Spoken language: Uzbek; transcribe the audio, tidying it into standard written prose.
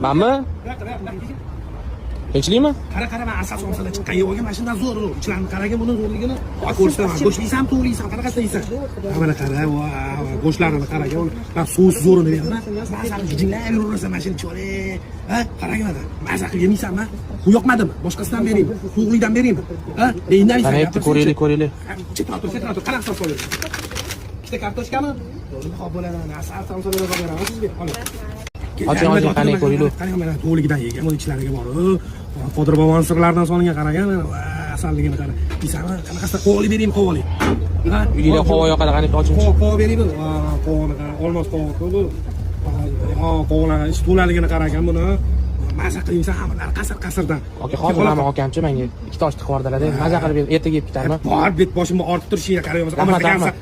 Manmi? Tinchlikmi? Qara, qara, man asal somsadan chiqqan yeb olgan, mana shundan zo'r, zo'r. Ichilarini qaragin, buni zo'rligini. Ko'rsataman. Go'sht yeysan, to'g'ri yeysan, qanaqasini yeysan? Ha, mana qara, va, go'shtlarini qaragin. Man sous zo'rini beraman. Maza qilib gijinglab yuraversan mana shuni ichib. Ha, qaragin mana. Maza qilib yemaysanmi? Bu yoqmadimi? Boshqasidan beraymi? To'g'ridan beraymi? Ha? Indaysan. Qani aytdi, ko'raylik, ko'raylik. Chetroq tur, chetroq tur. Qanaqa somsa olasan? Ikkita kartoshkami? Hop, bo'ladi, mana asal somsalar olib beraman sizga. Oling. Oching, oching, qani ko'raylik. Qarang, mana to'ligidan yegan, buni ichlariga borib, Qodir boboni sirlaridan solingan, qaragan, mana asalligini qara. Yeysanmi? Qanaqasida qovoqli beraymi, qovoqli? Ha? Uyinglar qovoq yoqadi, qani oching. Qovoq, qovoq beraymi? Qovoqni qara, olmos qovoq bu. Ha, qovoqlarni ichi to'laligini qaragan buni. Maza qilaysan, hammalari qasr qasrdan. Aka, hozir mana akamchi menga ikkita osh tiqib yubordilar-da. Maza qilib ertaga yeb ketaman. Bor, bet boshimni ortib turishingga qarayapsan. Rahmat, rahmat.